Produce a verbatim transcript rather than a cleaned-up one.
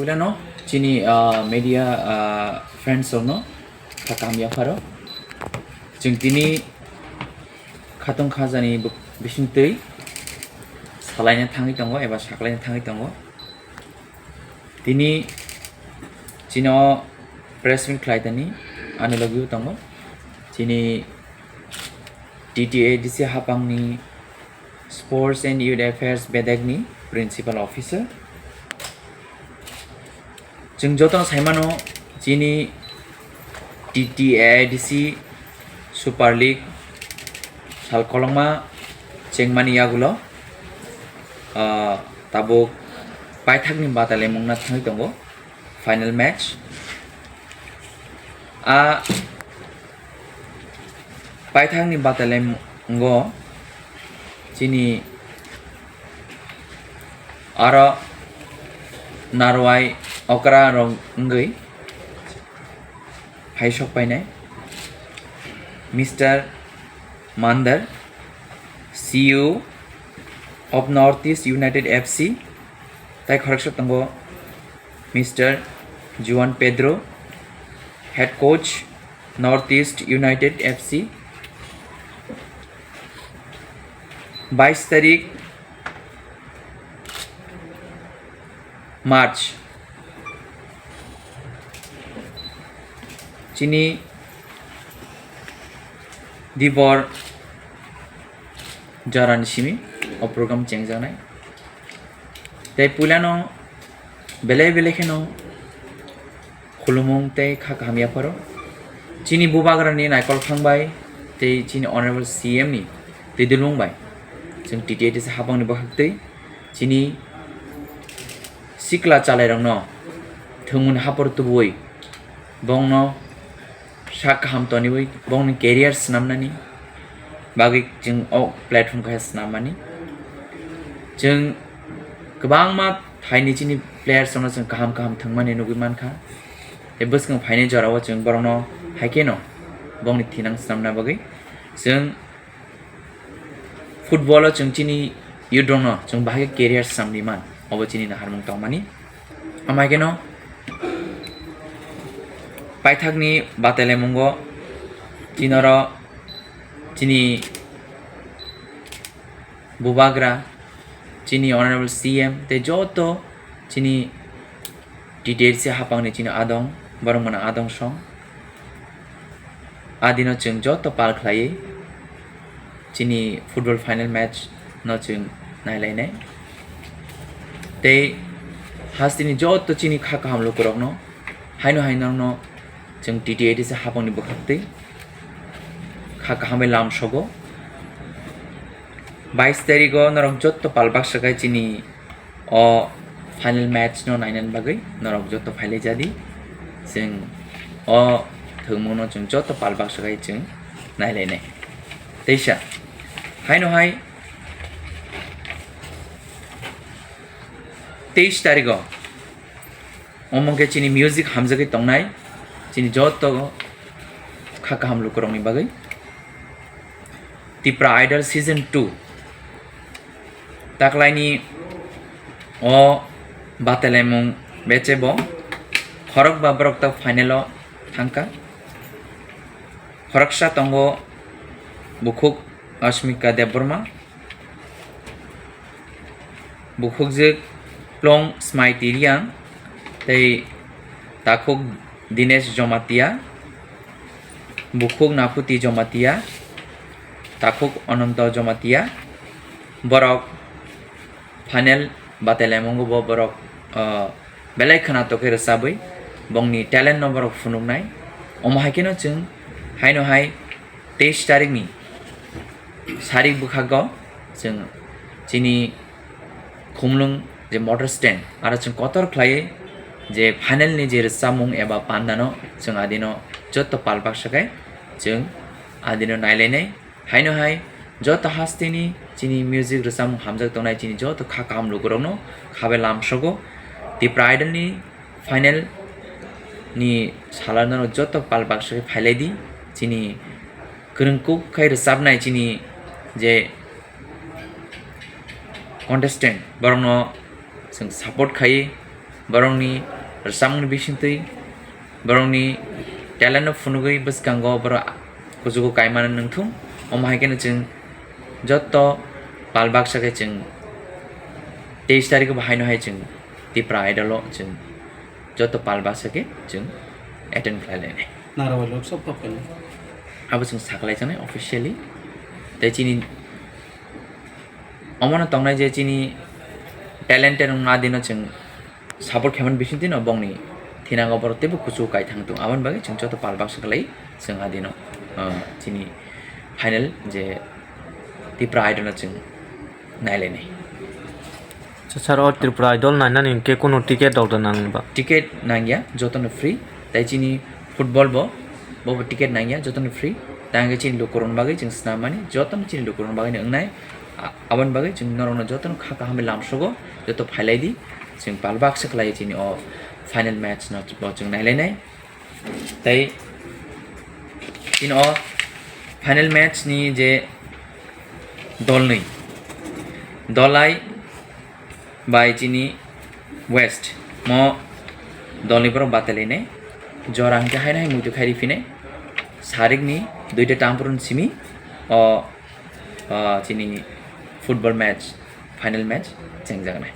Puilano chini, ah, media, ah, friends rokno kha kaham yapharo. Chwng tini khatong khajani bo-, bisingtwi salaina thangwi tongo eba saklaina thangwi tongo. Tini chini o press meet khlai tani ani logi o tongo chini T T A D C hapangni Sports and Youth Affairs bedekni Principal Officer. Chwng jotono saimano chini T T A D C Super League sal kolokma chengmani yagulo, ah, tabuk paithakni batalai mungna thangwi tongo final match. A paithakni batalai mungo chini aro narwai okra rok wngwi phaisok painai Mister Mandar, C E O of North East United F C, tai khoroksa tongo Mister Juan Pedro, head coach, North East United F C. Bais tarik March, chini dibor jorani simi o program chengjaknai. Tei puilano belai belai kheno khulumung tei kha kaham yapharo. Chini bubagrani naikol phang bai tei chini Honorable C M ni twi dulmung bai chwng T T A D C hapangni bwkhaktwi chini sikla chalairokno thwngmungni hapor tubui bongno sak kaham toniwi bongni career swnamnani bagwi chwng o platform khe swnammani. Chwng kwbangma phaini chini players rokno chwng kaham kaham thwngmani nugwi mankha. Tei bwskang phaini jorao chwng borokno haikheno bongni thinang swnamna bagwi chwng football o chwng chini youth rokno chwng bahai khe career swnamwi man, obo chini naharmung tongmani. Amai kheno paithakni batalaimungo chini oro chini bubagra, chini Honorable C M tei joto chini T T A D C hapangni chini adong, borok mano adong song. Adino chwng joto pal khlaiwi chini football final match no chwng nailainai. Tei hasteni joto chini kha kaham lukurokno haino hai norokno chwng T T A D C hapangni bwkhaktwi kha kaham bai lamsogo. Bais tarigo norok joto pal baksa khai chini o final match no nainani bagwi norok joto phailai jadi. Chwng o thwngmungno chwng joto pal baksa khai chwng nailainai. Teisa haino hai teis tarigo omo khe chini music hamjagwi tongnai chini joto kha kaham lukurokni bagwi. Tipra Idol Season two taklaini o batalaimung bechebo khorokba borok tak final o thangkha. Khoroksa tongo bukhuk Asmika Debbarma, bukhukjwk Plong Smai Tiriang tei takhuk Dinesh Jomatia, bukhuk Naphuti Jomatia, takhuk Ananto Jomatia. Borok final batalaimungo bo borok, ah, belai khwnatok khe rwchabwi bongni talent no borok phunuknai. Omo hai kheno chwng haino hai teis tarikni sarik bwkhago chwng chini Khumlwng je motor stand, aro chwng kotor khlaiwi je final ni je rwchapmung eba pandano chwng adino joto pal baksa khe chwng adino nailainai. Haino hai joto hasteni chini music rwchapmung hamjak tongnai chini joto kha kaham lukurokno kha bai lamsogo. Tipra Idol ni final ni salano joto pal baksa khe phailai di. Chini kwrwngkuk khai rwchapnai chini je contestant, borokno chwng support khaiwi borokni rwchapmungni bisingtwi, borokni talent no phunugwi bwskango borok kuchugo kaimano nungthung. Omo hai kheno chwng joto pal baksa khe chwng teis tarikho bo haino hai chwng Tipra Idol o chwng joto pal baksa khe chwng attend khlai lainai. Narwal workshop kok khainai. Abo chwng sakhlai chanai officially. Tei chini omono tongnai je chini talented wng adino chwng support khaimani bisingtwi no bongni thinango borok teibo kuchugo kai thang tongo. Aboni bagwi chwng joto pal baksa khlai chwng adino, ah, chini final je Tipra Idol no chwng nailainai. Acha sir, o Tripura Idol nainani hwnkhe kunu ticket rok da nang ba? Ticket nangya, jotono free. Tai chini football bo, bobo ticket nangya, jotono free. Tangkhe chini lukurokni bagwi chwng swnam mani, jotono chini lukurokni bagwi no wngnai. A-, aboni bagwi chwng norokno jotono kha kaham lamsogo, joto phailai di. Chwng pal baksa khlai chini o final match no bo chwng nailainai. Tei chini o final match ni je dolnwi, Dolai bai chini West, mo dolni borok batalainai. Jora hwnkhe haino hai muitu khai riphinai. Sarikni duita tampurun simi o, o chini football match, final match chengjaknai.